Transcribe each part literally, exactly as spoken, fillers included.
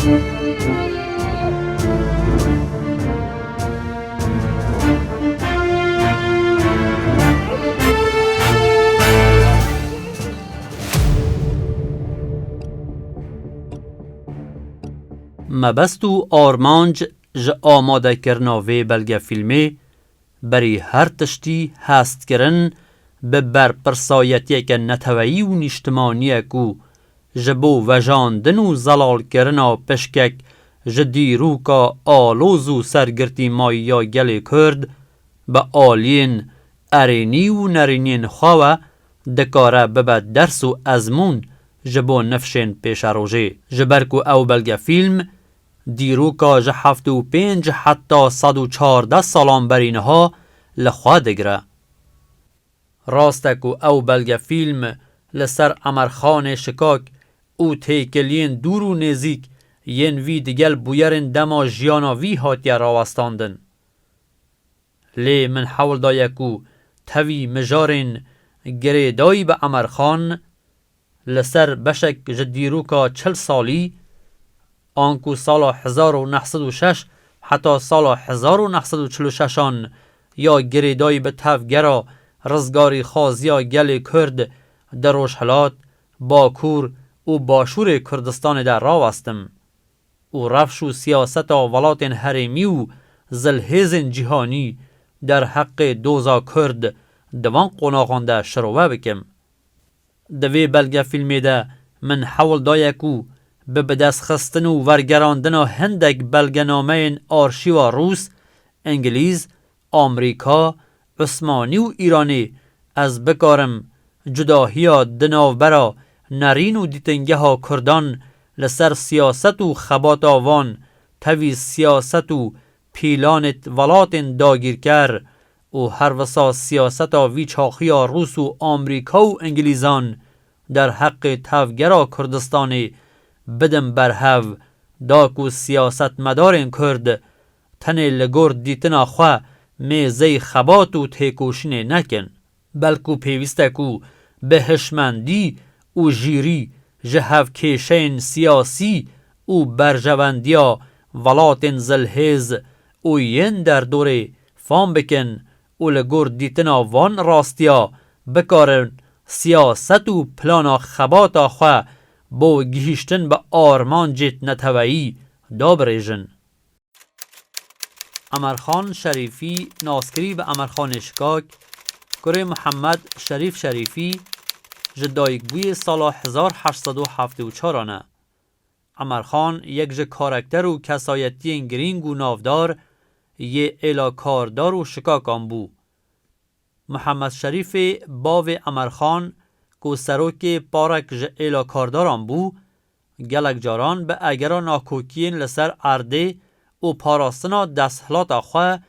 Mebest û armanc ji amadekirina vê belgefîlmê berî her tiştî hestkirin bi berpirsayetiyeke neteweyî û nîştimanî ye ku ji bo vejandin û zelalkirina pişkek ji dîroka aloz û sergirtîmayî ya gelê Kurd bi aliyên erênî û nerêniyên xwe we dikare bibe ders û ezmûn ji bo nifşên pêşerojê. Ji ber ku ew belgefîlm dîroka ji heft û pênc heta sed û çardeh salan berî niha li xwe digire. Rast e ku ew belgefîlm li ser Emerxanê Şikak û têkiliyên dûr û nêzîk yên vî digel bûyerên dema jiyana vî hatiye rawestandin. Lê min hewl daye ku tevî mijarên girêdayî bi Emerxan li ser beşek ji dîroka çil salî, anku sala hezar û neh sed û şeş heta sala hezar û neh sed û çil û şeşan ya girêdayî bi tevgera rizgarîxwaziya gelê Kurd di Rojhilat, Bakur û Başûrê Kurdistanê de rawestim û rewş û siyaseta welatên herêmî û zilhêzên cîhanî derheqê doza Kurd di van qonaxan de şirove bikim. Di vê belgefîlmê de min hewl daye ku bi bidestxistin û wergerandina hindek belgenameyên arşîva rûs, îngilîz, amerîka, osmanî û îranî ez bikarim cudahiya di navbera nerîn û dîtingeha kurdan li ser siyaset û xebata van tevî siyaset û pîlanêt welatên dagîrker û herwisa siyaseta vî çaxiya rûs û amerîka û îngilîzan derheqê tevgera Kurdistanê bidim berhev, da ku siyasetmedarên Kurd tenê li gor dîtina xwe mêzey xebat û têkoşînê nekin, belku pêwîst e ku bi hişmendî û jîrî ji hevkêşeyên siyasî û berjewendiya welatên zilhêz û yên derdorê fam bikin û li gor dîtina van rastiya bikarin siyaset û plana xebata xwe bo gihîştin bi armancêt neteweyî dabirêjin. Emerxan Şerîfî, naskirî bi Emerxanê Şikak, kurê Mihemed Şerîf Şerîfî, ji dayikbûyê sala hezar heşt sed û heftê û çaran e. Emerxan yek ji karekter û kesayetiyên girîng û navdar yê êla kardar û şikakan bû. Mihemed Şerîfê bavê Emerxan ku serokê parek ji êla kardaran bû, gelek caran bi egera nakokiyên li ser erdê û parastina desthilata xwe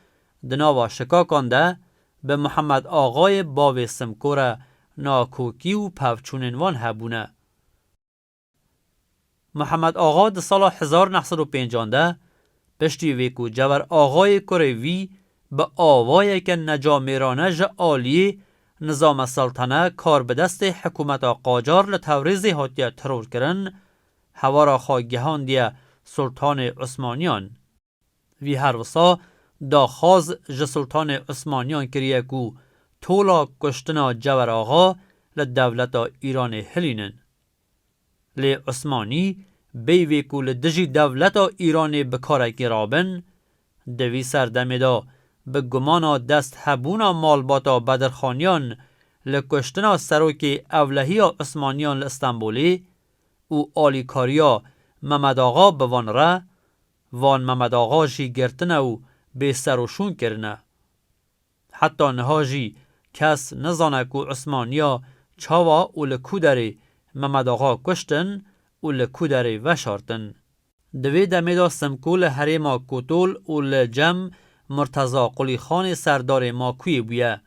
di nava şikakan de bi Mihemed Axayê bavê Simko re nakokî û pevçûnên wan hebûne. Mihemed Axa di sala hezar neh sed û pêncan de, piştî vê ku Cewer Axayê kurê wî bi awayeke necamêrane ji aliyê Nizame Seltene karbidestê hikûmeta Qacar li Tewrêzê hatiye terorkirin, hewara xwe gihandiye Sultanê Osmaniyan. Wî her wisa daxwaz ji Sultanê Osmaniyan kiriye ku tola kuştina Cewer Axa li dewleta Îranê hilînin. Lê Osmanî bêyî vê ku li dijî dewleta Îranê bi karekî rabin, di vî serdemê de bi gumana desthebûna malbata Bedirxaniyan li kuştina serokê ewlehiya Osmaniyan li Stenbolê û alîkariya Memed Axa bi van re, van Memed Axa jî girtine û bêserûşûn kirine. Heta niha jî kes nizane ku Osmaniya çawa û li ku derê Memed Axa kuştin û li ku derê veşartin. Di vê demê de Simko li herêma Kotol û li cem Murteza Qulîxanê serdarê Makuyê bûye.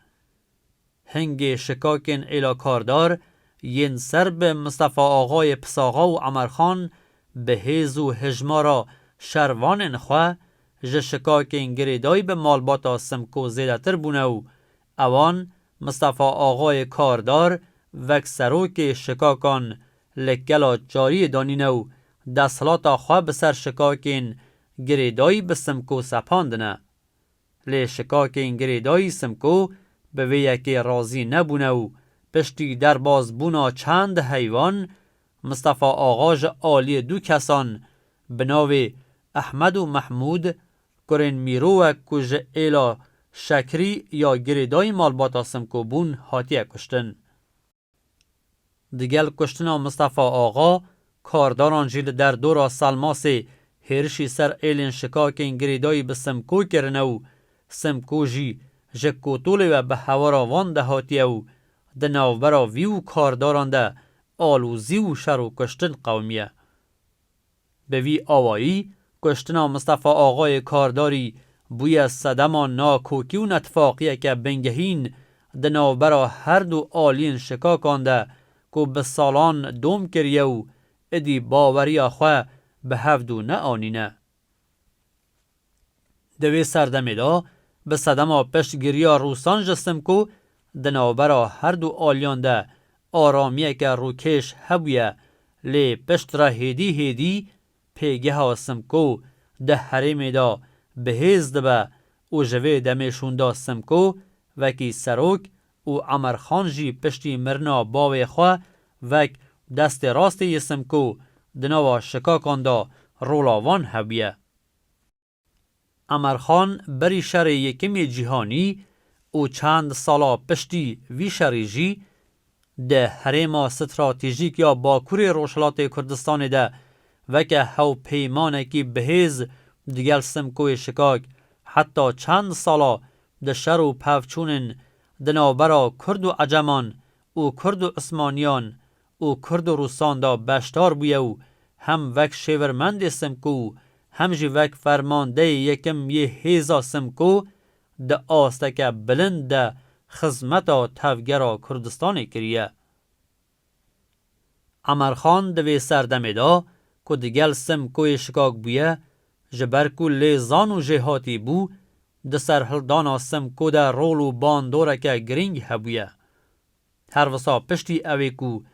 Hingê şikakên êlakardar yên ser bi Mistefa Axayê Pisaxa û Emerxan bi hêz û hijmara şervanên xwe ji şikakên girêdayî bi malbata Simko zêdetir bûne û ewan Mistefa Axayê Kardar wek serokê şikakan li kela çariyê danîne û desthilata xwe bi ser şikakên girêdayî bi Simko sepandine. Lê şikakên girêdayî Simko bi vê yekê razî nebûne û piştî derbasbûna çend heywan, Mistefa Axa ji aliyê du kesan bi navê Ehmed û Mehmûd, kurên Mîrowek ku ji êla Şekirî ya girêdayî malbata Simko bûn, hatiye kuştin. Digel kuştina Mistefa Axa, kardaran jî li derdora Selmasê hêrişî ser êlên şikakên girêdayî bi Simko kirine û Simko jî ji kotolê ve bi hewara van de hatiye û di navbera vî û kardaran de alozî û şer û kuştin qewimiye. Bi vî awayî, kuştina Mistefa Axayê Kardarî bûye sedema nakokî û netifaqiyeke bingehîn di navbera her du aliyên şikakan de ku bi salan dom kiriye û êdî baweriya xwe bi hevdû neanîne. Di vê serdemê de bi sedema piştgiriya Rûsan ji Simko di navbera her du aliyan de aramiyeke rûkêş hebûye, lê piştre hêdî hêdî pêgeha Simko di herêmê de bihêz dibe û ji vê demê şûnda Simko wekî serok û Emerxan jî piştî mirina bavê xwe wek destê rastê yê Simko di nava şikakan de rola wan hebûye. Emerxan berî şerê yekemê cîhanî û çend sala piştî vî şerê jî di herêma stratejîk ya Bakurê Rojhilatê Kurdistanê de weke hewpeymanekî bihêz digel Simkoyê Şikak heta çend sala di şer û pevçûnên di navbera Kurd û Eceman û Kurd û Usmaniyan û Kurd û Rûsan de beşdar bûye û hem wek şêwirmendê Simko û hem jî wek fermandeyê yekem yê hêza Simko di asteke bilind de xizmeta tevgera Kurdistanê kiriye. Emerxan di vê serdemê de ku digel Simkoyê Şikak bûye, ji ber ku lêzan û jêhatî bû, di serhildana Simko de rol û bandoreke girîng hebûye. Her wisa piştî ew ê ku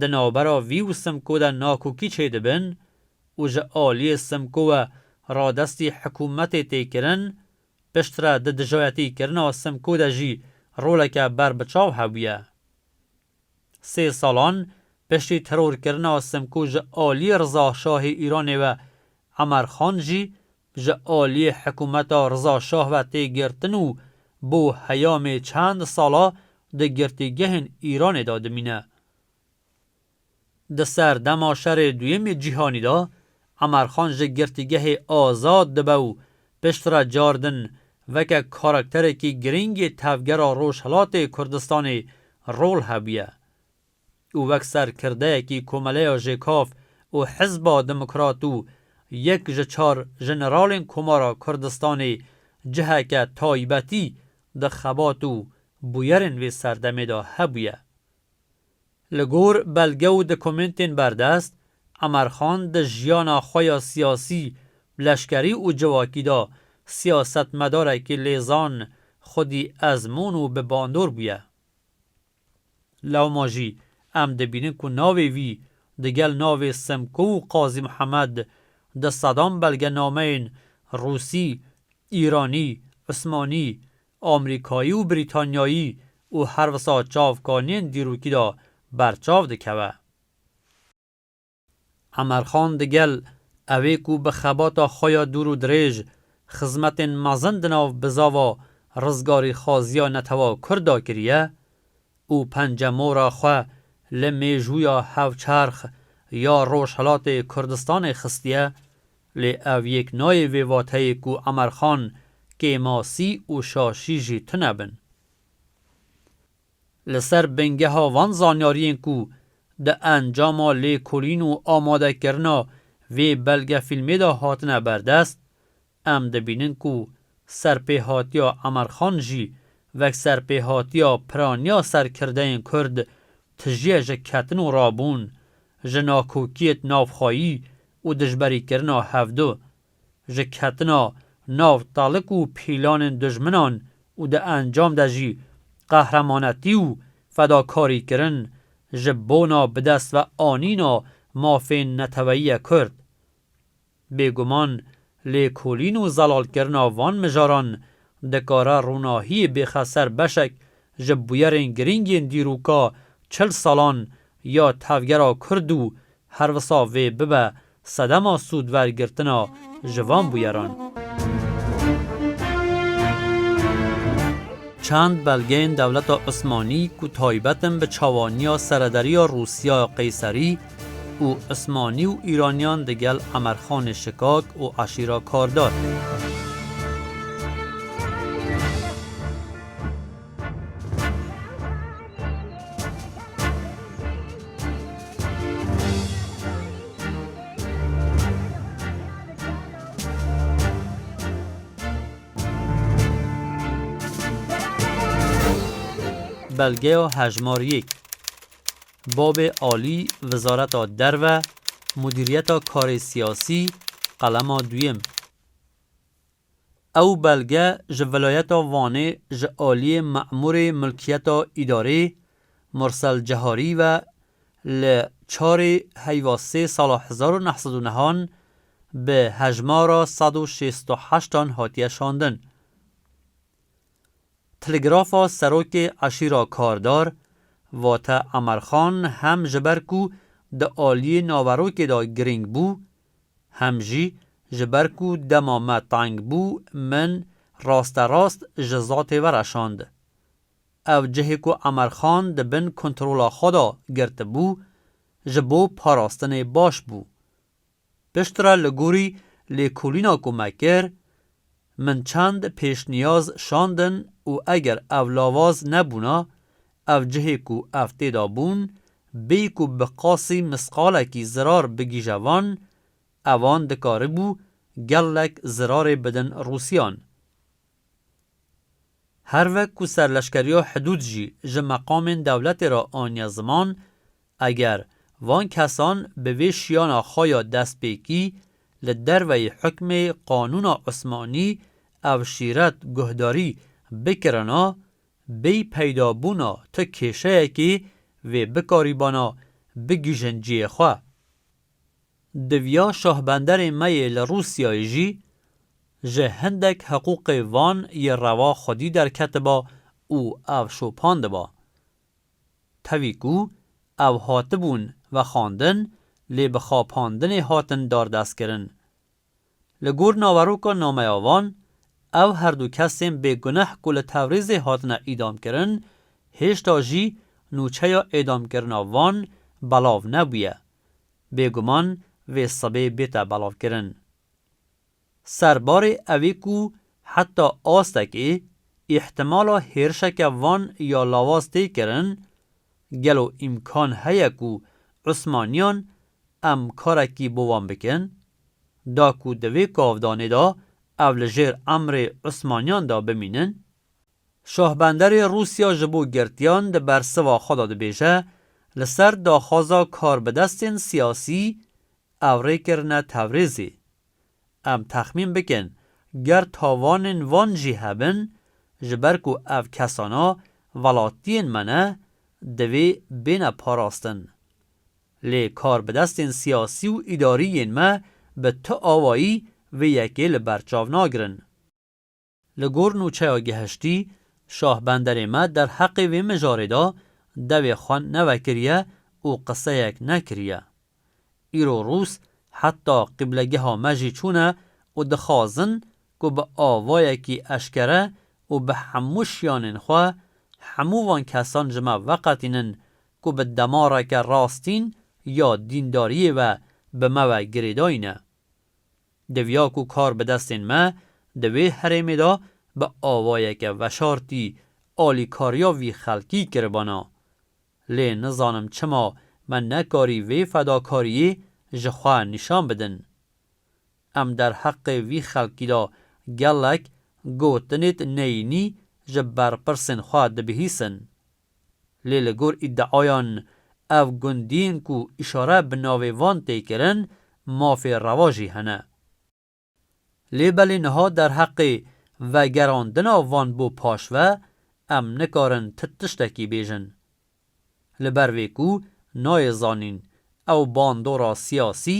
di navbera vî û Simko de nakokî çêdibin û ji aliyê Simko ve radestî hikûmetê tê kirin, piştre di dijayetîkirina Simko de jî roleke berbiçav hebûye. Sê salan piştî terorkirina Simko ji aliyê Riza Şahê Îranê ve Emerxan jî ji aliyê hikûmeta Riza Şah ve tê girtin û bo heyamê çend sala di girtîgehên Îranê de dimîne. Di serdema şerê duyemê cîhanî de Emerxan ji girtîgehê azad dibe û piştre cardin weke karakterekî girîng ê tevgera Rojhilatê Kurdistanê rol hebûye û wek serkirdeyekî Komeleya Jêkav û Hizba Demokrat û yek ji çar jeneralên Komara Kurdistanê ciheke taybetî di xebat û bûyerên vê serdemê de hebûye. Li gor belge û dokumentên berdest, Emerxan di jiyana xwe ya siyasî, leşkerî û civakî de siyasetmedarekî lêzan, xwedî ezmûn û bi bandor bûye. Lewma jî em dibînin ku navê wî digel navê Simko û Qazî Mihemed di sedan belgenameyên rûsî, îranî, usmanî, amerîkayî û brîtanyayî û her wisa çavkaniyên dîrokî de berçav dikeve. Emerxan digel ew ê ku bi xebata xwe ya dûr û dirêj xizmetên mezin di nav bizava rizgarîxwaziya netewa Kurd de kiriye û pencemora xwe li mêjûya hevçerx ya Rojhilatê Kurdistanê xistiye, lê ev yek nayê vê wateyê ku Emerxan kêmasî û şaşî jî tune bin. Li ser bingeha van zanyariyên ku di encama lêkolîn û amadekirina vê belgefîlmê de hatine berdest, em dibînin ku serpêhatiya Emerxan jî wek serpêhatiya piraniya serkirdeyên Kurd tijî ye ji ketin û rabûn, ji nakokiyêt navxweyî û dijberîkirina hevdu, ji ketina nav talik û pîlanên dijminan û di encam de jî qehremanetî û fedakarîkirin ji bona bi dest ve anîna Mafên neteweyî ye Kurd. Bêguman lêkolîn û zelalkirina van mijaran dikare ronahiyê bêxe ser beşek ji bûyerên girîng yên dîroka çil salan ya tevgera Kurd û herwisa vê bibe sedema sûdwergirtina ji van bûyeran. Çend belgeyên dewleta Osmanî ku taybet in bi çawaniya serederiya Rûsya Qeyserî û Osmanî û Îraniyan digel Emerxanê Şikak û eşîra Kardar. Belgeya hejmar yek. Babê alî Wezareta Derve, Mudîriyeta Karê Siyasî, qelema duyem. Ew belge ji vilayeta Vanê ji aliyê memûrê mulkiyeta îdarê Mursel Ceharî ve li çarê heyva sê sala hezar û neh sed û nehan bi hejmara sed û şêst û heştan hatiye şandin. Telegrafa serokê eşîra Kardar, Vate Emerxan, hem ji ber ku di aliyê naverokê de girîng bû, hem jî ji ber ku dema me teng bû, min rasterast ji zatê ve reşand. Ev cihê ku Emerxan di bin kontrola xwe de girtibû, ji bo parastinê baş bû. Piştre li gorî lêkolîna ku me kir, min çend pêşniyaz şandin û eger ev lawaz nebûna, ev cihê ku ev tê de bûn, bêyî ku bi qasî misqalekî zirar bigihîje van, evan dikaribû gelek zirarê bidin Rûsiyan. Her wek ku serleşkeriya hidûd jî ji meqamên dewletê re aniye ziman, eger van kesan bi vê şiyana xwe ya destpêkî li derveyî hukmê qanûna Osmanî ev şîret guhdarî bikirina, bêyî peydabûna tu kêşeyekê vê bikarîbana bigihîjin cihê xwe. Diviya şahbenderê me yê li Rûsyayê jî ji hindek hiqûqê van yê rewa xwedî derketiba û ev şopandiba. Tevî ku ew hatibûn vexwendin, lê bi xapandinê hatin dardestkirin. Li gor naveroka nameya van, ew herdu kesên bêguneh ku li Tewrêzê hatine îdamkirin, hêşta jî nûçeya îdamkirina van belav nebûye. Bêguman vê sibê bête belavkirin. Serbarê evê ku heta astekê îhtimala hêrişeke van ya lawaz tê kirin, gelo îmkan heye ku Usmaniyan em karekî bo wan bikin? Da ku di vê gavdanê de ev li jêr emrê Usmaniyan de bimînin? Şahbenderê Rûsya ji bo girtiyan di bersiva xwe de dibêje, li ser daxwaza karbidestên siyasî ew rê kirine Tewrêzê. Em texmîn bikin, ger tawanên van jî hebin, ji ber ku ev kesana welatiyên me ne, divê bêne parastin. Lê karbidestên siyasî û îdarî yên me bi tu awayî vê yekê li ber çav nagirin. Li gor nûçeya gihiştî, şahbenderê me derheqê vê mijarê de devê xwe nevekiriye û qiseyek nekiriye. Îro Rûs heta qîblegeha me jî çûne û dixwazin ku bi awayekî eşkere û bi hemû şiyanên xwe hemû van kesan ji me veqetînin ku bi demareke rastîn ya dîndariyê ve bi me ve girêdayî ne. Diviya ku karbidestên me di vê herêmê de bi awayeke veşartî alîkariya vî xelkî kiribana. Lê nizanim çima me nekarî vê fedakariyê ji xwe nîşan bidin. Em derheqê vî xelkî de gelek gotinêt neyînî ji berpirsên xwe dibihîsin. Lê li gor îdiayan ev gundiyên ku îşare bi navê van tê kirin, mafê rewa jî hene. Lê belê niha derheqê vegerandina van bo paşve em nikarin ti tiştekî bêjin. Li ber vê ku nayê zanîn Ew bandora siyasî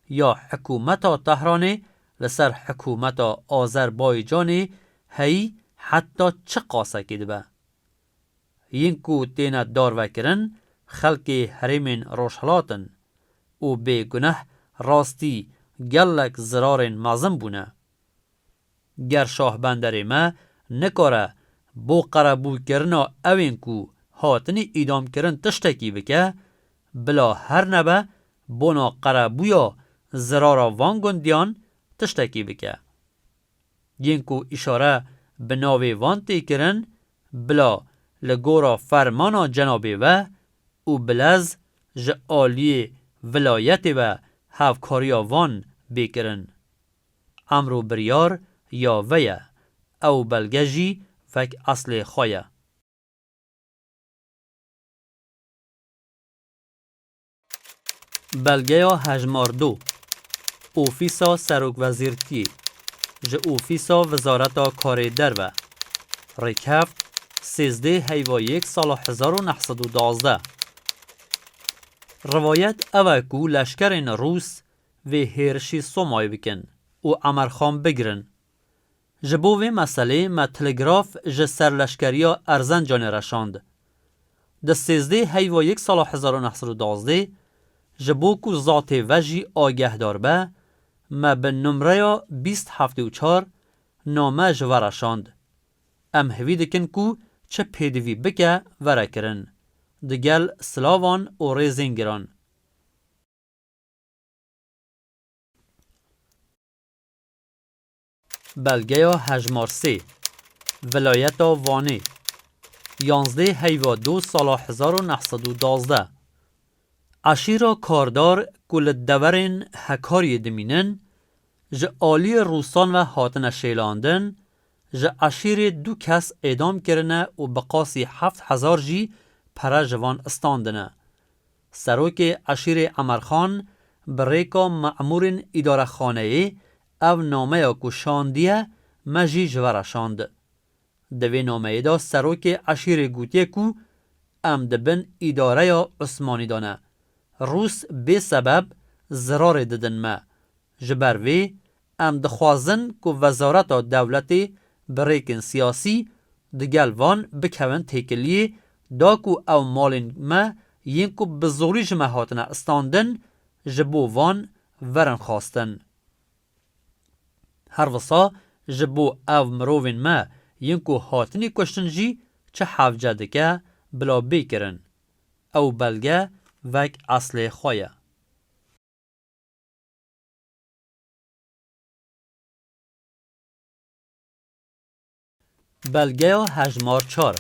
ya hikûmeta Tehranê li ser hikûmeta Azerbaycanê heyî heta çi qasekê dibe? Yên ku têne darvekirin xelkê herêmên Rojhilat in û bêguneh rastî gelek zirarên mezin bûne. Ger şahbenderê me nikare bo qerebûkirina ewên ku hatinî îdamkirin tiştekî bike, bila her nebe bona qerebûya zirara van gundiyan tiştekî bike. Yên ku îşare bi navê van tê kirin, bila li gora fermana cenabê ve û bilez ji aliyê vilayetê ve hevkariya van bê kirin. Emro biryar ya ve ye, ew belge jî vek eslê xwe ye. Belgeya hejmar du, Ofîsa Serokwezîrtiyê, ji Ofîsa Wezareta Karê Derve, rêkeft, sêzdeh heyva yek sala hezar û neh sed û duwazdeh. Rivayet ew e ku leşkerên Rûs vê hêrişî Somayê bikin û Emerxan bigirin. Ji bo vê meselê me telegraf ji serleşkeriya Erzencanê reşand. Di sêzdeh heyva yek sala hezar û neh sed û duwazdeh, ji bo ku zatê ve jî agehdar be, me bi numreya bîst heftê û çar name ji ve reşand. Em hêvî dikin ku çi pêdivî bike, were kirin. Digel silavan û rêzên giran. Belgeya hejmar sê, Vilayeta Vanê, yanzdeh heyva du sala hezar û neh sed û duwazdeh. Eşîra Kardar ku li deverên Hekariyê dimînin, ji aliyê Rûsan ve hatine şêlandin, ji eşîrê du kes êdam kirine û bi qasî heft hezar jî pere ji van istandine. Serokê eşîrê Emerxan bi rêka memûrên îdarexaneyê ev nameya ku şandiye me jî ji ve re şand. Di vê nameyê de serokê eşîrê gotiye ku em di bin îdareya Usmanî de ne. Rûs bê sebeb zirarê didin me. Ji ber vê, em dixwazin ku wezareta dewletê bi rêkên siyasî digel van bikevin têkiliyê, da ku ew malên me yên ku bi zorî ji me hatine istandin, ji bo van werin xwestin. Her wisa ji bo ev mirovên me yên ku hatinî kuştin jî çi hewce dike bila bê kirin. Ew belge vek eslê xwe ye. Belgeya hejmar çar,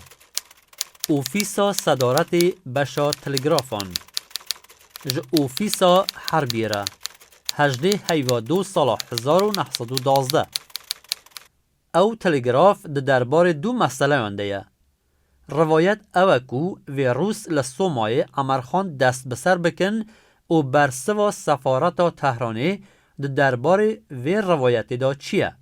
Ofîsa Sedaretê Beşa Telegrafan, ji Ofîsa Herbiyê re, hejdê heyva du sala hezar û neh sed û duwazdeh. Ew telegraf di derbarê du meseleyan de ye. Rivayet ew e ku vê Rûs li Somayê Emerxan dest bi ser bikin û bersiva sefareta Tehranê di derbarê vê rivayetê de çi ye?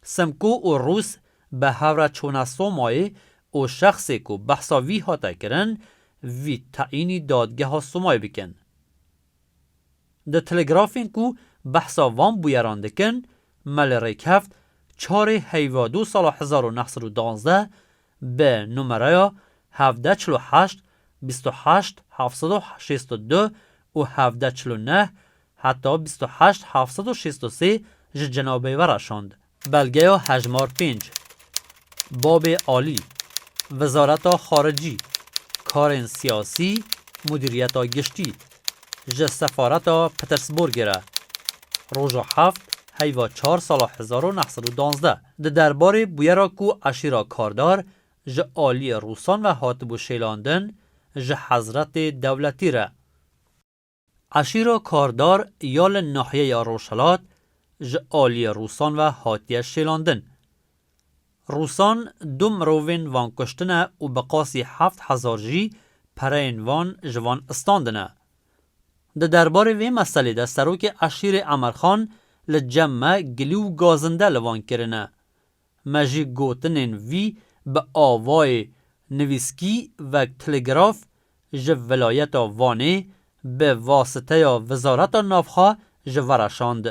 Simko û Rûs bi hev re çûne Somayê û şexsê ku behsa vî hate kirin, vî teyînî dadgeha Somayê bikin. Di telegrafên ku behsa van bûyeran dikin, me li rêkeft çarê heyva du sala hezar û neh sed û duwazdeh bi numereya hevdeh çil û heşt, bîst û heşt, heft sed û şêst û du û hevdeh çil û neh heta bîst û heşt, heft sed û şêst û sê ji cenabê ve re şand. Belgeya hejmar pênc, Babê Alî, Wezareta Xaricî, Karên Siyasî, Mudîriyeta Giştî, ji Sefareta Petersburgê re, roja heft heyva çar sala hezar û neh sed û duwazdeh, di derbarê bûyera ku eşîra Kardar ji aliyê Rûsan ve hatibû şêlandin, ji Hezretê Dewletî re. Eşîra Kardar ya li nahiyeya Rojhilat ji aliyê Rûsan ve hatiye şêlandin. Rûsan du mirovên van kuştine û bi qasî heft hezar jî pereyên van ji van istandine. Di derbarê vê meselê de serokê eşîrê Emerxan li cem me gilî û gazinde li van kirine. Me jî gotinên vî bi avayê nivîskî vek telegraf ji vilayeta Vanê bi wasiteya Wezareta Navxwe ji ve re şand.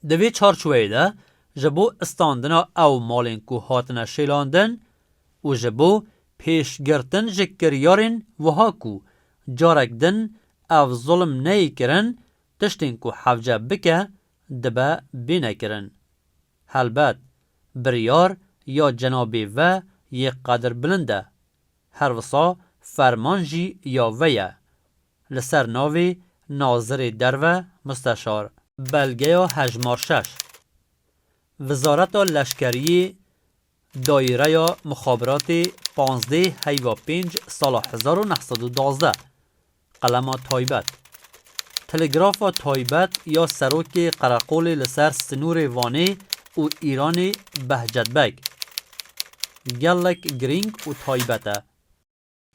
Di vê çarçoveyê de ji bo istandina ew malên ku hatine şêlandin û ji bo pêşgirtin ji kiryarên wiha ku carek din ev zulm neyê kirin, tiştên ku hewce bike dibe bêne kirin. Helbet, biryar ya cenabê ve yê qedirbilind e. Her wisa ferman jî ya ve ye. Li ser navê Nazirê Derve Musteşar. Belgeya hejmar şeş. Wezareta Leşkeriyê, Daîreya Mixabiratê, panzdeh heyva pênc sala hezar û neh sed û duwazdeh. Qelema taybet. Telegrafa taybet ya serokê qereqolê li ser sinûrê Vanê û Îranê Behcet Beg. Gelek girîng û taybet e.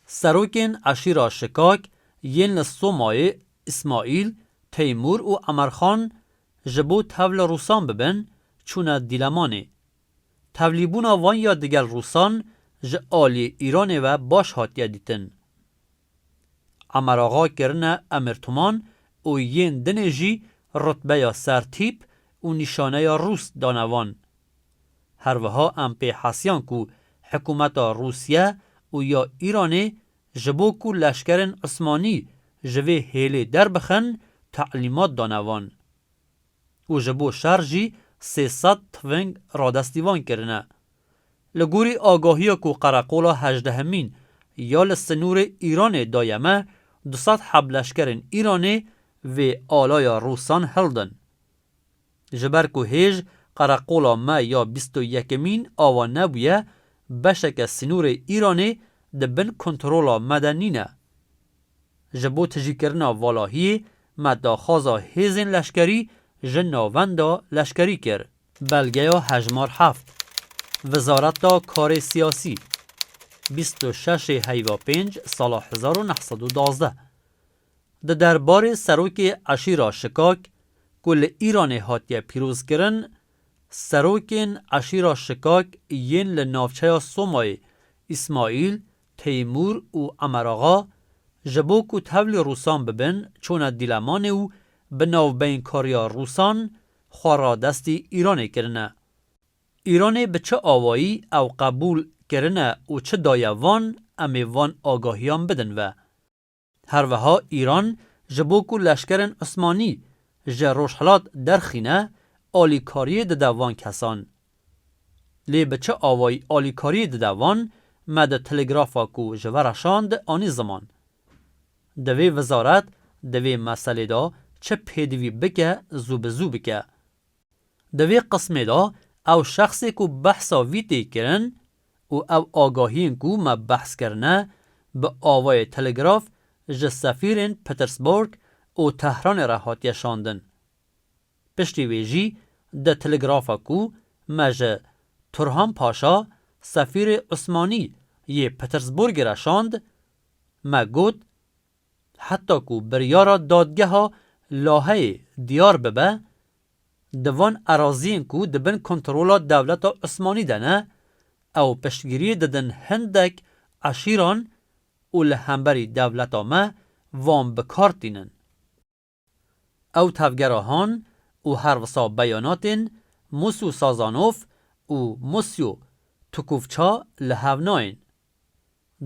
Serokên eşîra Şikak yên li Somayê, Îsmaîl, Teymûr û Emerxan, ji bo tev li Rûsan bibin, çûne Dîlemanê. Tevlîbûna van ya digel Rûsan ji aliyê Îranê ve baş hatiye dîtin. Emeraxa kirine emîrtuman û yên dinê jî rutbeya sertîp û nîşaneya Rûs dane van. Her wiha em pê hesiyan ku hikûmeta Rûsye û ya Îranê ji bo ku leşkerên Osmanî ji vê hêlê derbixin, telîmat dane van. Û ji bo şer jî sê sed tiving radestî van kirine. Li gorî agahiya ku qereqola hejdehemîn ya li sinûrê Îranê daye me, du sed heb leşkerên Îranê vê alaya Rûsan hildin. Ji ber ku hêj qereqola me ya bîst û yekemîn ava nebûye, beşeke sinûrê Îranê di bin kontrola me de nîne. Ji bo tijîkirina valahiyê me daxwaza hêzên leşkerî ji navenda leşkerî kir. Belgeya hejmar heft. Wezareta Karê Siyasî, bîst û şeş heyva pênc sala hezar û neh sed û duwazdeh. Di derbarê serokê eşîra Şikak ku li Îranê hatiye pîrozkirin, serokên eşîra Şikak yên li navçeya Somayê, Îsmaîl, Teymûr û Emeraxa, ji bo ku tevlî Rûsan bibin, çûne Dîlemanê û bi navbeynkariya Rûsan xwe radestî Îranê kirine. Îranê bi çi awayî ew qebûl kirine û çi daye van, em ê van agahiyan bidin ve. Her wiha Îran ji bo ku leşkerên Osmanî ji Rojhilat derxîne, alîkariyê dide van kesan. Lê bi çi awayî alîkariyê dide van, me di telegrafa ku ji ve re şand anî ziman. Divê wezaret di vê meselê de çi pêdivî bike, zû bi zû bike. Di vê qismê de ew şexsê ku behsa vî tê kirin û ew agahiyên ku me behs kirine, bi awayê telegraf ji sefîrên Petersburg û Tehranê re hatiye şandin. Piştî wê jî di telegrafa ku me ji Turhan Paşa, sefîrê Osmanî yê Petersburgê re şand, me got, heta ku biryara dadgeha Laheyê diyar bibe, di van eraziyên ku di bin kontrola dewleta Osmanî de ne, ew piştgiriyê didin hindek eşîran û li hemberî dewleta me van bi kar tînin. Ew tevgera han û her wisa beyanatên Musyo Sazanov û Musyo Tukuvça li hev nayên.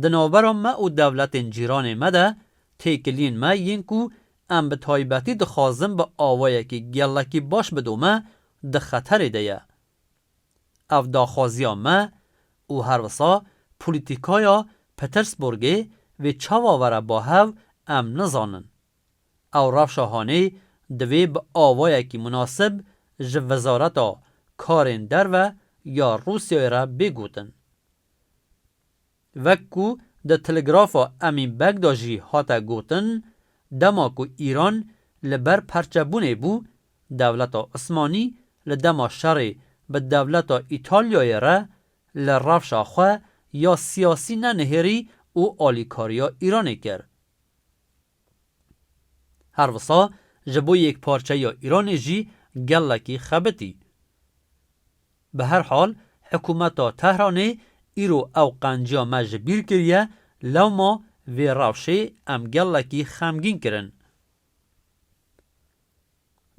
Di navbera me û dewletên cîranê me de têkiliyên me yên ku em bi taybetî dixwazin bi awayekî gelekî baş bidome, di xeterê de ye. Ev daxwaziya me û her wisa polîtîkaya Petersburgê vê çawa were ba hev, em nizanin. Ew rewşa hanê divê bi awayekî munasib ji Wezareta Karên Derve ya Rûsyayê re bê gotin. Wek ku di telegrafa Emîn Beg de jî hate gotin, dema ku Îran li ber perçebûnê bû, dewleta Osmanî li dema şerê bi dewleta Îtalyayê re li rewşa xwe ya siyasî nenihêrî û alîkariya Îranê kir. Her wisa ji bo yekparçeyiya Îranê jî gelekî xebitî. Bi her hal, hikûmeta Tehranê îro ew qenciya me ji bîr kiriye, lewma Vê rewşê em gelekî xemgîn kirin.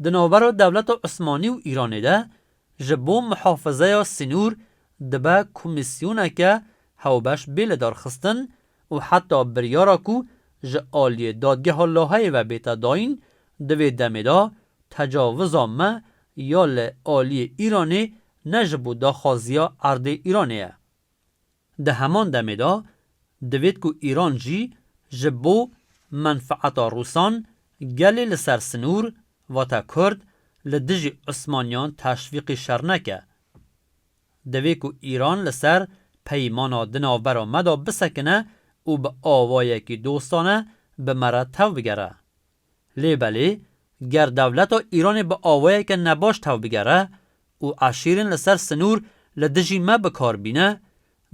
Di navbera dewleta Osmanî û Îranê de ji bo mihafizeya sînor dibe komîsyoneke hewbeş bê lidarxistin û heta biryara ku ji aliyê dadgeha Laheyê ve bête dayîn, di vê demê de tecawiza me ya li aliyê Îranê ne ji bo daxwaziya erdê Îranê ye. Di heman demê de divêt ku Îran jî ji bo menfeeta Rûsan gelê li ser sinûr, vate Kurd, li dijî Osmaniyan teşvîqî şer neke. Divê ku Îran li ser peymana di navbera me de bisekine û bi awayekî dostane bi me re tev bigere. Lê belê, ger dewleta Îranê bi awayeke nebaş tev bigere û eşîrên li ser sinûr li dijî me bi kar bîne,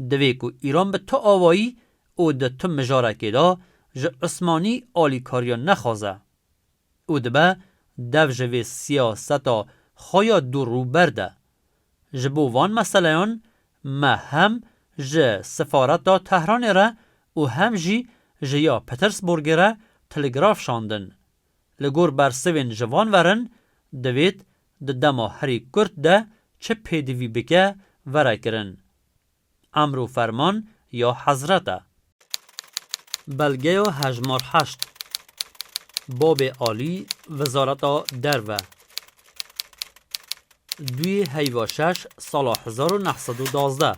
divê ku Îran bi tu awayî û di tu mijarekê de ji Osmanî alîkariya nexwaze û dibe dev ji vê siyaseta xwe ya dûr rû berde. Ji bo van meseleyan me hem ji Sefareta Tehranê re û hem jî ji ya Petersburgê re telegraf şandin. Li gor bersivên ji van verin, divêt di dema herî kurt de çi pêdivî bike, vere kirin. Emr û ferman ya Hezret e. Belgeya hejmar heşt. Babê Alî, Wezareta Derve. Duyê heyva şeş sala hezar û neh sed û duwazdeh.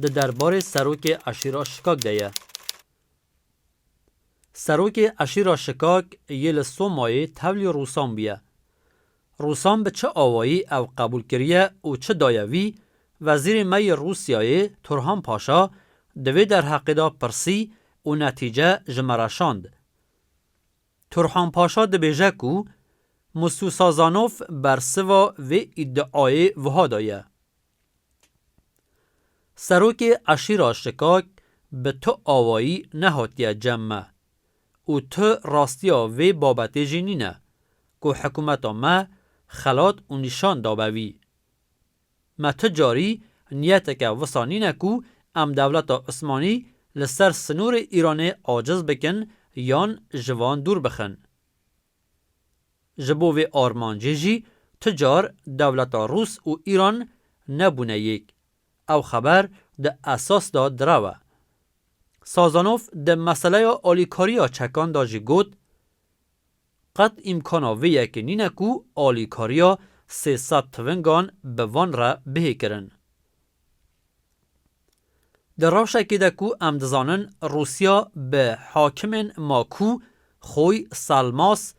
Di derbarê serokê eşîra Şikak de ye. Serokê eşîra Şikak yê li Somayê tevlî Rûsan bûye. Rûsan bi çi awayî ew qebûl kiriye û çi daye wî, wezîrê me yê Rûsyayê Turhan Paşa di vê derheqê de pirsî û netîce ji me re şand. Turhan Paşa dibêje ku Musu Sazanov bersiva vê îdiayê wiha daye. Serokê eşîra Şikak bi tu awayî nehatiye cem me û tu rastiya vê babetê jî nîne ku hikûmeta me xelat û nîşan dabe wî. Me tu carî niyeteke wisa nîne ku em dewleta Osmanî li ser sinûrê Îranê aciz bikin yan ji van dûr bixin. Ji bo vê armancê jî tu car dewleta Rûs û Îran nebûne yek. Ew xeber di esas de direw e. Sazanov di meseleya alîkariya çekan de jî got, qet îmkana vê yekê nîne ku alîkariya sê sed tivingan bi van re bihê kirin. Di rewşekê de ku em dizanin Rûsya bi hakimên Makû, Xoy, Salmas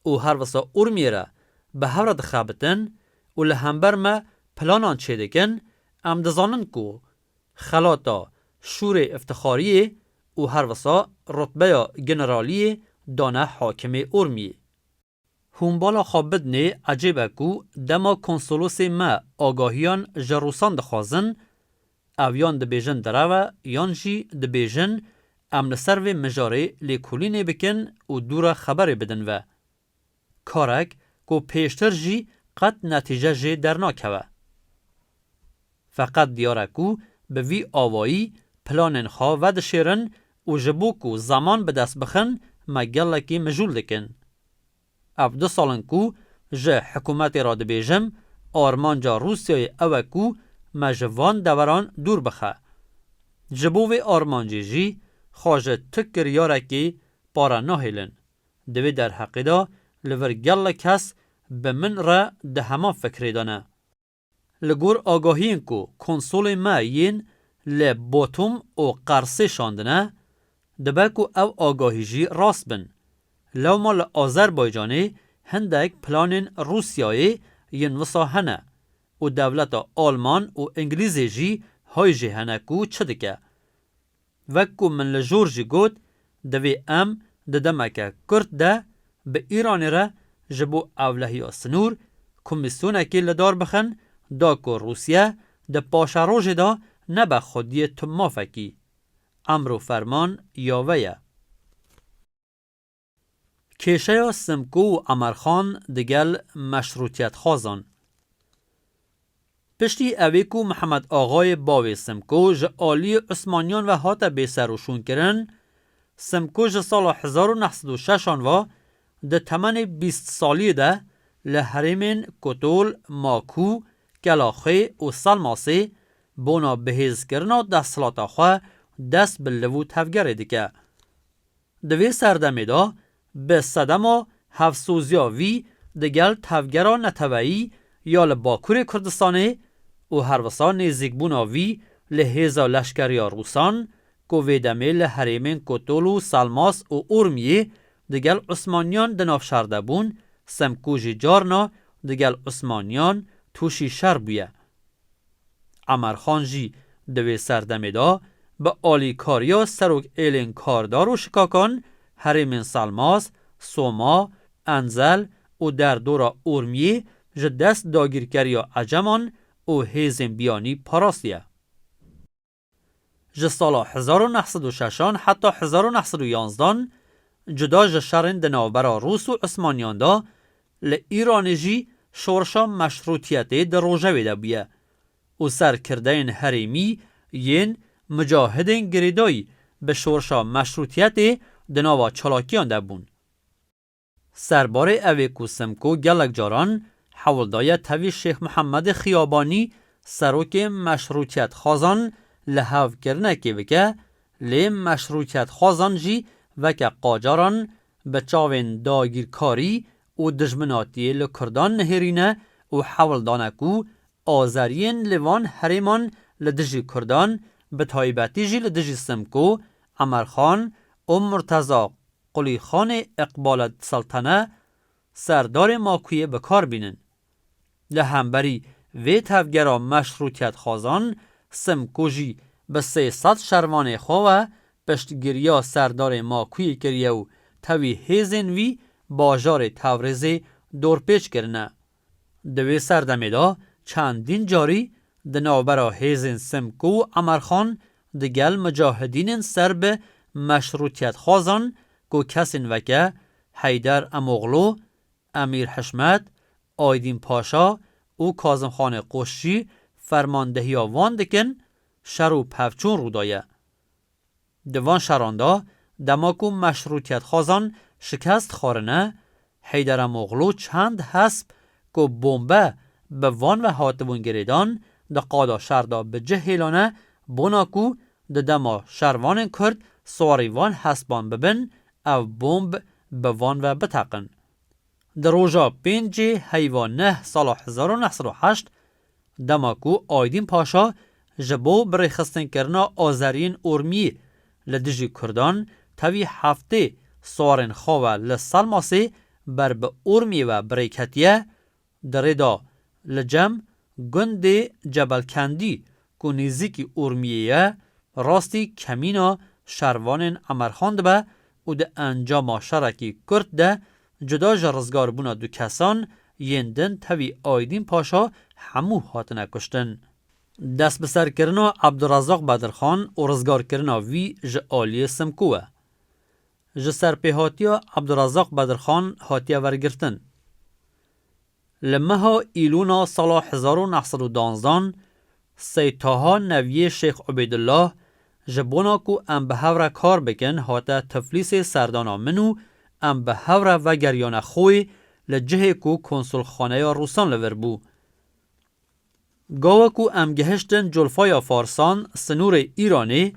û herwisa Urmiyê re bi hev re dixebitin û li hember me planan çêdikin, em dizanin ku xelata Şûrê Îftixariyê û herwisa rutbeya generaliyê dane hakimê Urmiyê. Hûn bala xwe bidinê, ecêb e ku dema konsolosê me agahiyan ji Rûsan dixwazin, ev yan dibêjin direw e, yan jî dibêjin em li ser vê mijarê lêkolînê bikin û dû re xeberê bidin ve. Karek ku pêştir jî qet netîce jê dernakeve. Feqet diyar e ku bi vî awayî planên xwe vedişêrin û ji bo ku zeman bi dest bixin, me gelekî mijûl dikin. Ev du sal in ku ji hikûmetê re dibêjim, armanca Rûsyayê ew e ku me ji van deveran dûr bixe. Ji bo vê armancê jî xwe ji tu kiryarekê pare nahêlin. Di vê derheqê de li vir gelek kes bi min re di heman fikrê de ne. Li gor agahiyên ku konsolê me yên li Botum û Qersê şandine, dibe ku ew agahî jî rast bin. Lewma li Azerbaycanê hindek planên Rûsyayê yên wisa hene û dewleta Alman û Îngilîzê jî hay jê hene ku çi dike. Wek ku min li jor jî got, divê em di demeke kurt de bi Îranê re ji bo ewlehiya sinûr komîsyonekê li dar bixin, da ku Rûsye di paşerojê de nebe xwediyê tu mafekî. Emr û ferman ya ve ye. Kêşeya Simko û Emerxan digel meşrûtiyetxwazan. Piştî ewê ku Mihemed Axayê bavê Simko ji aliyê Osmaniyan ve hate bêserûşûnkirin, Simko ji sala hezar û neh sed û şeşan ve di temenê bîst saliyê de li herêmên Kotol, Makû, Kelaxê û Salmasê bona bihêzkirina desthilata xwe dest bi liv û tevgerê dike. Di vê serdemê de bi sedema hevsoziya vî digel tevgera neteweyî ya li Bakurê Kurdistanê û herwisa nêzîkbûna vî li hêza leşkeriya Rûsan ku vê demê li herêmên Kotol û Salmas û Urmiyê digel Osmaniyan di nav şer de bûn, Simko jî carna digel Osmaniyan tûşî şer bûye. Emer Xan jî di vê serdemê de bi alîkariya serok êlên kardar û şikakan herêmên Salmas, Soma, Enzel û derdora Urmiyê ji dest dagîrkeriya Eceman û hêzên biyanî parastiye. Ji sala hezar û neh sed û şeşan heta hezar û neh sed û yanzdan, cuda ji şerên di navbera Rûs û Osmaniyan de, li Îranê jî şorşa meşrûtiyetê di rojevê de bûye û serkirdeyên herêmî yên mucahidên girêdayî bi şorşa meşrûtiyetê di nava çalakiyan de bûn. Serbarê ev ê ku Simko gelek caran hewl daye tevî Şêx Mihemedê Xiyabanî serokê meşrûtiyetxwazan li hev kirinekê bike, lê meşrûtiyetxwazan jî weke qacaran bi çavên dagîrkarî û dijminatiyê li Kurdan nihêrîne û hewl dane ku azeriyên li van herêman li dijî Kurdan, bi taybetî jî li dijî Simko, Emer Xan û Murteza Qulîxanê Iqbalet Seltene, serdarê Makûyê bi kar bînin. Li hemberî vê tevgera meşrûtiyetxwazan, Simko jî bi sê sed şervanê xwe ve piştgiriya serdarê Makûyê kiriye û tevî hêzên vî bajarê Tewrêzê dorpêç kirine. Di wê serdemê de çendîn carî di navbera hêzên Simko û Emerxan digel mucahidînên ser bi meşrûtiyetxwazan ku kesên weke Heyder Emoğlu, Emîr Hişmet, Aydîn Paşa û Kazimxanê Qoş jî fermandehiya wan dikin, şer û pevçûn rû daye. Di van şeran de, dema ku meşrûtiyetxwazan şikest dixwarine, Heyder Emoğlu çend hesp ku bombe bi van ve hatibûn girêdan, di qada şer de bi cih hêlane, bona ku di dema şervanên Kurd siwarî van hespan bibin, ev bomb bi van ve biteqin. Di roja pêncê heyva neh sala hezar û neh sed û heşt, dema ku Aydîn Paşa ji bo birêxistinkirina azeriyên Urmiyê li dijî Kurdan tevî heftê siwarên xwe ve li Salmasê ber bi Urmiyê ve bi rê ketiye, di rê de li cem gundê Cebelkendî ku nêzîkî Urmiyê ye, rastî kemîna şervanên Emerxan dibe û di encama şerekî kurt de cuda ji rizgarbûna du kesan yên din tevî Aydîn Paşa hemû hatine kuştin. Destbiserkirina Ebdurezaq Bedirxan û rizgarkirina vî ji aliyê Simko e. Ji serpêhatiya Ebdurezaq Bedirxan hatiye wergirtin. Li meha Îlûna sala hezar û neh sed û danzdan, Seyd Taha neviyê Şêx Ubeydullah, ji bona ku em bi hev re kar bikin, hate Tiflîsê serdana min û em bi hev re vegeriyane Xoyê, li cihê ku konsulxaneya Rûsan li vir bû. Gawa ku em gihiştin culfaya Farsan, sinûrê Îranê,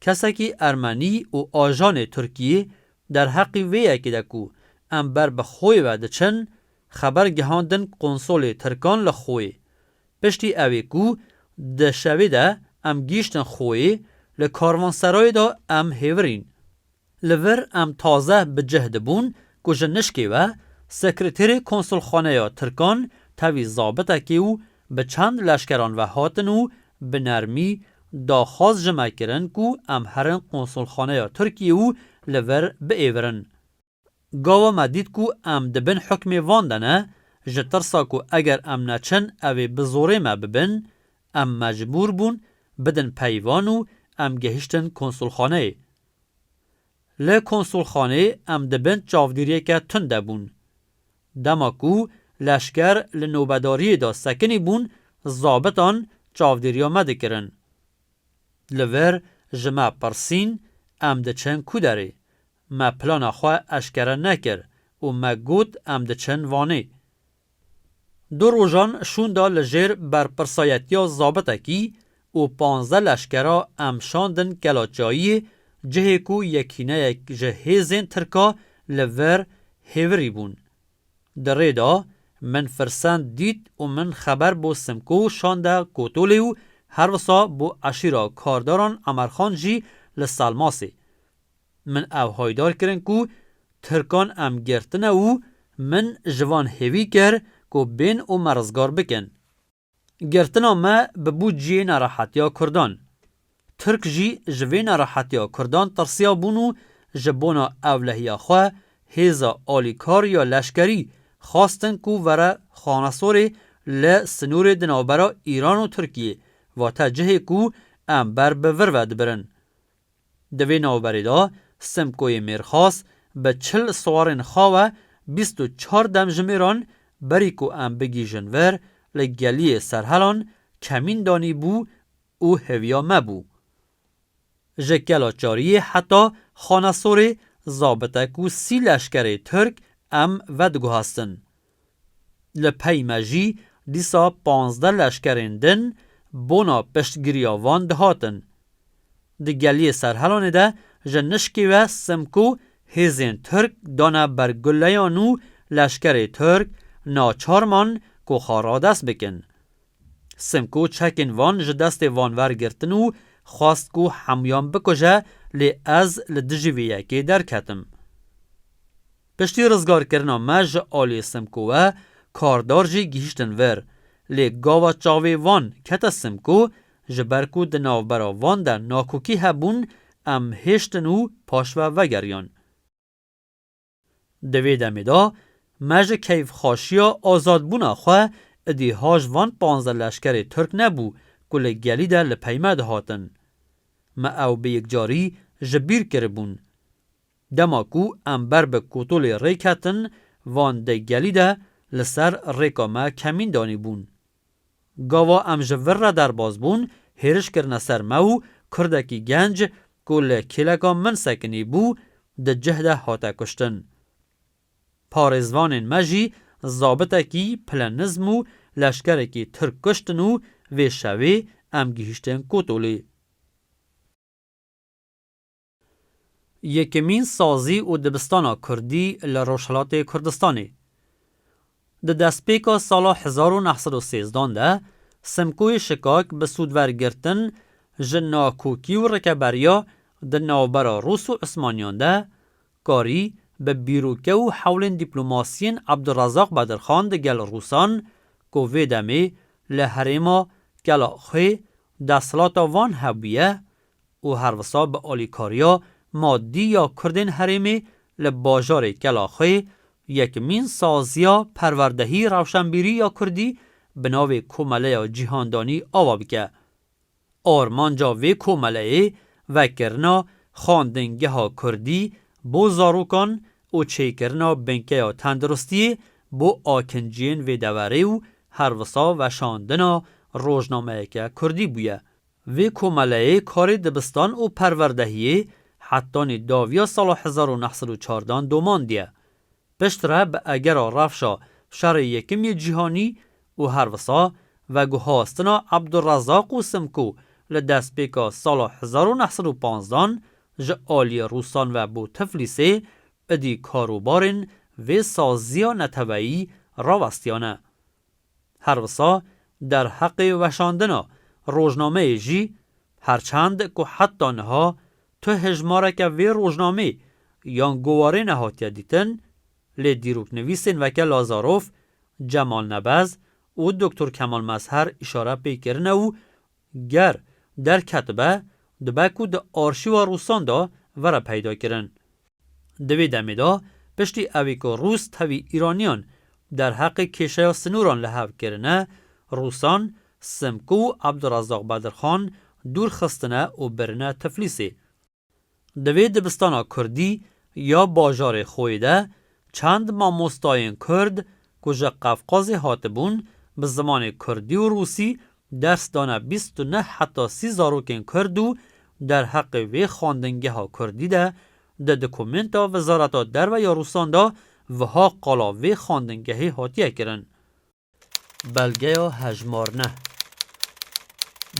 kesekî Ermenî û ajanê Tirkiyê derheqî vê yekê de ku em ber bi Xoyê ve diçin, xeber gihandin konsolê Tirkan li Xoyê. Piştî ew ê ku di şevê de em gihiştin Xoyê, li karvanserayê de em hêvirîn. Li vir em taze bi cih dibûn ku ji nişkê ve sekreterê konsulxaneya Tirkan tevî zabitekê û bi çend leşkeran ve hatin û bi nermî daxwaz ji me kirin ku em herin konsulxaneya Tirkiyê û li vir biêvirin. Gawa me dît ku em di bin hukmê van de ne, ji tirsa ku eger em neçin ew ê bi zorê me bibin, em mecbûr bûn bidin peyvan û em gehiştin konsulxaneyê. Li konsulxanê em di bin çavdêriyeke tund de bûn. Dema ku leşker li nobedariyê de sekinî bûn, zabitan çavdêriya me dikirin. Li vir ji me pirsîn, em diçin ku derê? Me plana xwe eşkere nekir û me got em diçin Vanê. Du rojan şûnda li jêr berpirsayetiya zabitekî û panzdeh leşkera em şandin Kelaçayiyê, cihê ku yekîneyek ji hêzên Tirka li vir hêvirî bûn. Di rê de min firsend dît û min xeber bo Simko şande Kotolê û herwisa bo eşîra kardaran Emerxan jî li Selmasê. Min ew haydar kirin ku Tirkan em girtine û min ji van hêvî kir ku bên û me rizgar bikin. Girtina me bi bû cihê nerehetiya Kurdan. Tirk jî ji vê nerehetiya Kurdan tirsiya bûn û ji bona ewlehiya xwe hêza alîkar ya leşkerî xwestin ku were Xanasorê li sinûrê di navbera Îran û Tirkiyê, vate cihê ku em ber bi vir ve dibirin. Di vê navberê de Simkoyê Mêrxas bi çil siwarên xwe ve bîst û çar demjimêran berî ku em bigihîjin vir li geliyê Serhelan kemîn danîbû û hêviya me bû. Ji Kelaçariyê heta Xanasorê zabitek û sî leşkerê Tirk em vediguhastin. Li pey me jî dîsa panzdeh leşkerên din bona piştgiriya van dihatin. Di geliyê Serhelanê de ji nişkê ve Simko hêzên Tirk dane ber guleyan û leşkerê Tirk naçar man ku xwe radest bikin. Simko çekên van ji destê van wergirtin û xwest ku hemûyan bikuje, lê ez li dijî vê yekê derketim. Piştî rizgarkirina me ji aliyê Simko ve kardar jî gihîştin vir, lê gava çavê van kete Simko, ji ber ku di navbera van de nakokî hebûn, em hêştin û paşve vegeriyan. Di vê demê de me ji keyfxweşiya azadbûna xwe êdî ha ji van panzdeh leşkerê Tirk nebû ku li gelî de li pey me dihatin. Me ew bi yekcarî ji bîr kiribûn. Dema ku em ber bi Kotolê rê ketin, van di gelî de li ser rêka me kemîn danîbûn. Gava em ji vir re derbas bûn, hêriş kirine ser me û kurdekî genc ku li kêleka min sekinî bû, di cih de hate kuştin. Parêzvanên me jî zabitekî pile nizm û leşkerekî Tirk kuştin û vê şevê em gihîştin Kotolê. Yekemîn sazî û dibistana kurdî li Rojhilatê Kurdistanê. Di destpêka sala hezar û neh sed û sêzdan de Simkoyê Şikak bi sûdwergirtin ji nakokî û rikeberiya di navbera Rûs û Osmaniyan de karî bi bîroke û hewlên dîplomasiyên Ebdulrezaq Bedirxan digel Rûsan ku vê demê li herêma Kelaxwê desthilata van hebûye, û herwisa bi alîkariya madî ya Kurdên herêmê li bajarê Kelaxwê yekemîn saziya perwerdehî rewşenbîrî ya Kurdî bi navê Komeleya Cîhandanî ava bike. Armanca vê komeleyê vekirina xwendingeha Kurdî bo zarokan û çêkirina binkeya tenduristiyê bo akinciyên vê deverê û herwisa weşandina rojnameyeke Kurdî bûye. Vê komeleyê karê dibistan û perwerdehiyê hetanî dawiya sala hezar û neh sed û çardan domandiye. Piştre bi egera rewşa Şerê Yekim yê Cîhanî û herwisa veguhastina Ebdulrezaq û Simko li destpêka sala hezar û neh sed û panzdan ji aliyê Rûsan ve bo Tiflîsê, êdî karobarên vê saziya neteweyî rawestiyane. Herwisa derheqê weşandina rojnameyê jî, her çend ku heta niha tu hejmareke vê rojnamê yan gowarê nehatiye dîtin, lê dîroknivîsên weke Lazarof, Cemal Nebez û Doktor Kemal Mezher îşare pê kirine û ger derketibe, dibe ku di arşîva Rûsan de were peyda kirin. Di vê demê de, piştî ewê ku Rûs tevî Îraniyan derheqê kêşeya sinûran li hev kirine, Rûsan Simko û Ebdulrezaq Bedirxan dûr xistine û birine Tiflîsê. Di vê dibistana Kurdî ya bajarê Xoyê de çend mamostayên Kurd ku ji Qefqazê hatibûn, bi zimanê Kurdî û Rûsî ders dane bîst û neh heta sî zarokên Kurd û derheqê vê xwendingeha Kurdî de Di dokumenta Wezareta Derve ya Rûsan de wiha qala vê xwendingehê hatiye kirin. Belgeya hejmar neh.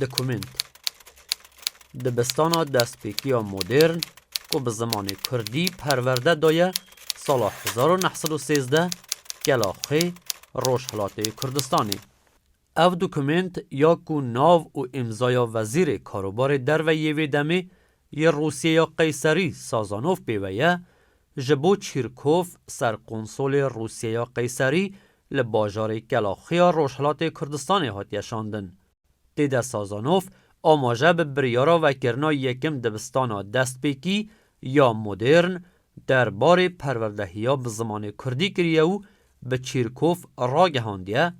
Dokument. Dibistana destpêkî ya modern ku bi zimanê kurdî perwerde daye, sala hezar û neh sed û sêzdeh, Kelaxê, Rojhilatê Kurdistanê. Ev dokument ya ku nav û îmzaya Wezîrê Karobarê Derve yê vê demê yê Rûsyeya Qeyserî Sazanov pê ve ye, ji bo Çîrkov, serkonsolê Rûsyeya Qeyserî li bajarê Kelaxê ya Rojhilatê Kurdistanê hatiye şandin. Tê de Sazanov amaje bi biryara vekirina yekim dibistana destpêkî ya modern derbarê perwerdehiya bi zimanê kurdî kiriye û bi Çîrkov ragihandiye,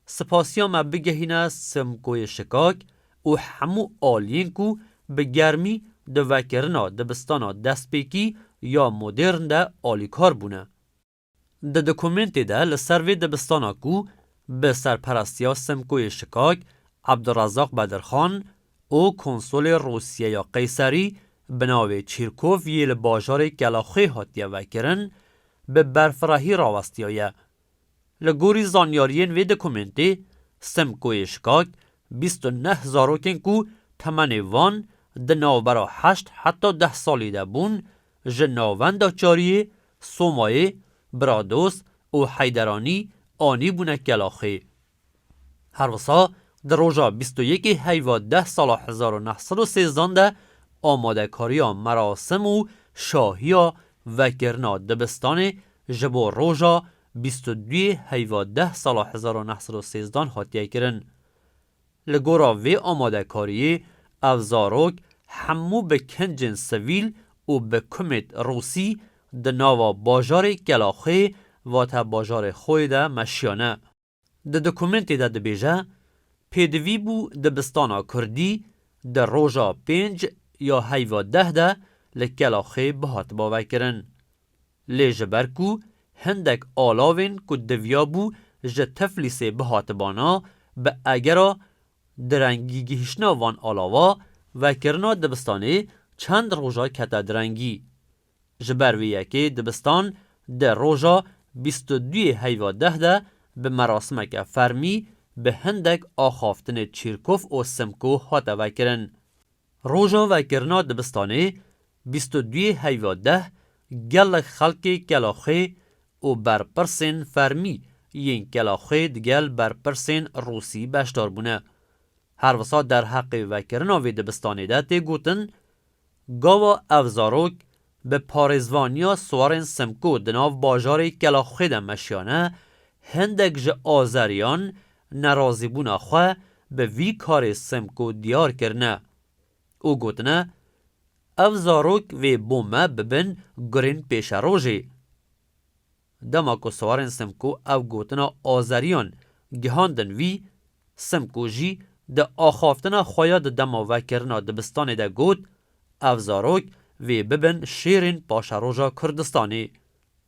Spasiya me bigehîne Simkoyê Şikak û hemû aliyên ku bi germî di vekirina dibistana destpêkî ya modern de alîkar bûne. Di dokumentê de li ser vê dibistana ku bi serperestiya Simkoyê Şikak, Ebdurezaq Bedirxan û konsolê Rûsyeya Qeyserî bi navê Çîrkov yê li bajarê Kelaxê hatiye vekirin, bi berfirehî rawestiyaye. Li gorî zanyariyên vê dokumentê, Simkoyê Şikak bîst û neh zarokên ku temenê wan di navbera heşt heta deh salî de bûn, ji Navenda Çariyê, Somayê, Brados û Heyderanî anîbûne Kelaxê. Her wisa di roja bîst û yekê heyva deh sala hezar û neh sed û sêzdan de amadekariya merasim û şahiya vekirina dibistanê ji bo roja bîst û duyê heyva deh sala hezar û neh sed û sêzdan hatiye kirin. Li gora vê amadekariyê ev zarok hemû bi kincên sivîl û bi kumêt rûsî di nava bajarê Kelaxê, vate bajarê Xoyê de meşiyane. Di dokumentê de dibêje, pêdivî bû dibistana kurdî di roja pênc ya heyva deh de li Kelaxê bihatiba vekirin. Lê ji ber ku hindek alavên ku diviya bû ji Tiflîsê bihatibana, bi egera direngî gihiştina van alava, vekirina dibistanê çend roja kete direngî. Ji ber vê yekê dibistan di roja bîst û duyê heyva deh de bi merasimeke fermî bi hindek axaftinê Çîrkov û Simko hate vekirin. Roja vekirina dibistanê bîst û duyê heyva deh gelek xelkê Kelaxê û berpirsên fermî yên Kelaxê digel berpirsên rûsî beşdar bûne. Her wisa derheqê vekirina vê dibistanê de tê gotin, gava ev zarok bi parêzvaniya Siwarên Simko di nav bajarê Kelaxê de meşiyane, hindek ji Azeriyan nerazîbûna xwe bi vî karê Simko diyar kirine û gotine, ev zarok vê bo me bibin gurên pêşerojê. Dema ku Siwarên Simko ev gotina Azeriyan gihandin vî, Simko jî di axaftina xwe ya di dema vekirina dibistanê de got, ev zarok vê bibin şêrên paşeroja Kurdistanê.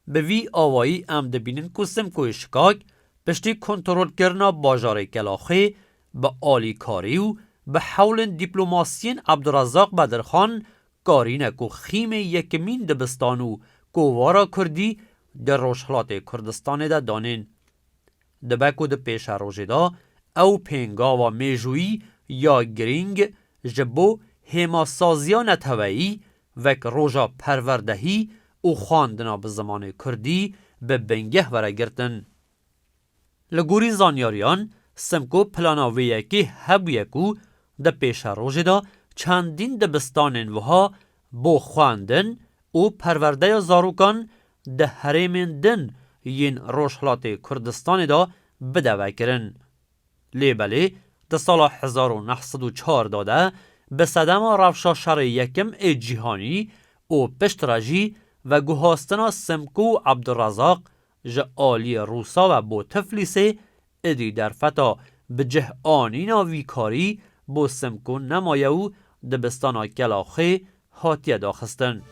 Bi vî awayî em dibînin ku Simkoyê Şikak piştî kontrolkirina bajarê Kelaxê bi alîkarî û bi hewlên dîplomasiyên Ebdurezaq Bedirxan karîne ku xîmê yekemîn dibistan û kovara kurdî di Rojhilatê Kurdistanê de danên. Dibe ku di pêşerojê de ew pêngava mêjûyî ya girîng ji bo hêmasaziya neteweyî wek roja perwerdehî û xwendina bi zimanê kurdî bi bingeh were girtin. Li gorî zanyariyan, Simko plana vê yekê hebûye ku di pêşerojê de çendîn dibistanên wiha bo xwendin û perwerdeya zarokan di herêmên din yên Rojhilatê Kurdistanê de bide vekirin. Lê belê di sala hezar û neh sed û çar de, bi sedema rewşa şerê yekim ê cîhanî û piştre jî veguhastina Simko û Ebdurezaq ji aliyê Rûsa ve bo Tiflîsê, êdî derfeta bi cih anîna vî karî bo Simko nemaye û dibistana Kelaxê hatiye daxistin.